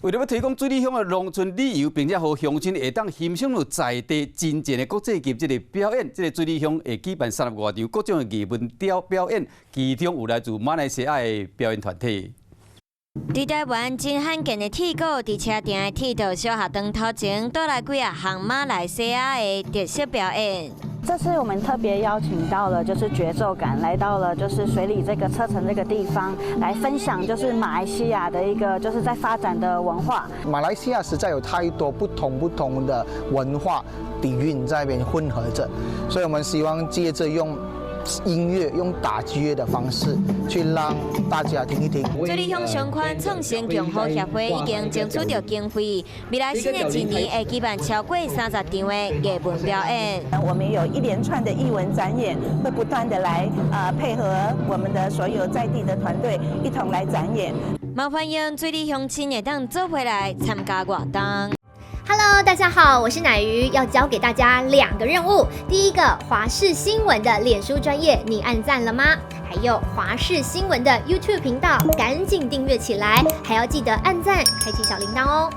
為著欲推廣水里鄉的農村旅遊，並且予鄉親會當欣賞著在地真正的國際級這個表演，這個水里鄉會舉辦36外場各種的藝文表演，其中有來自馬來西亞的表演團體。佇台灣真罕見的鐵鼓，佇車埕的鐵道小學堂頭前，帶來幾仔項馬來西亞的特色表演。這次我們特別邀請到了，就是節奏感來到了，就是水里這個車城這個地方來分享，就是馬來西亞的一個就是在發展的文化。馬來西亞實在有太多不同的文化底蘊在那邊混合着，所以我們希望借着用音樂、用打擊樂的方式，去讓大家聽一聽。水里鄉相關創新共好協會已經爭取著經費，未來新的一年會舉辦超過30場的藝文表演。我們有一連串的藝文展演，會不斷的來配合我們的所有在地的團隊一同來展演。嘛歡迎水里鄉親會當做伙來參加活動。 Hello，大家好，我是奶魚，要教給大家兩個任務。第一個，華視新聞的臉書專頁，你按讚了嗎？還有華視新聞的 YouTube 頻道，趕緊訂閱起來，還要記得按讚，開啟小鈴鐺哦。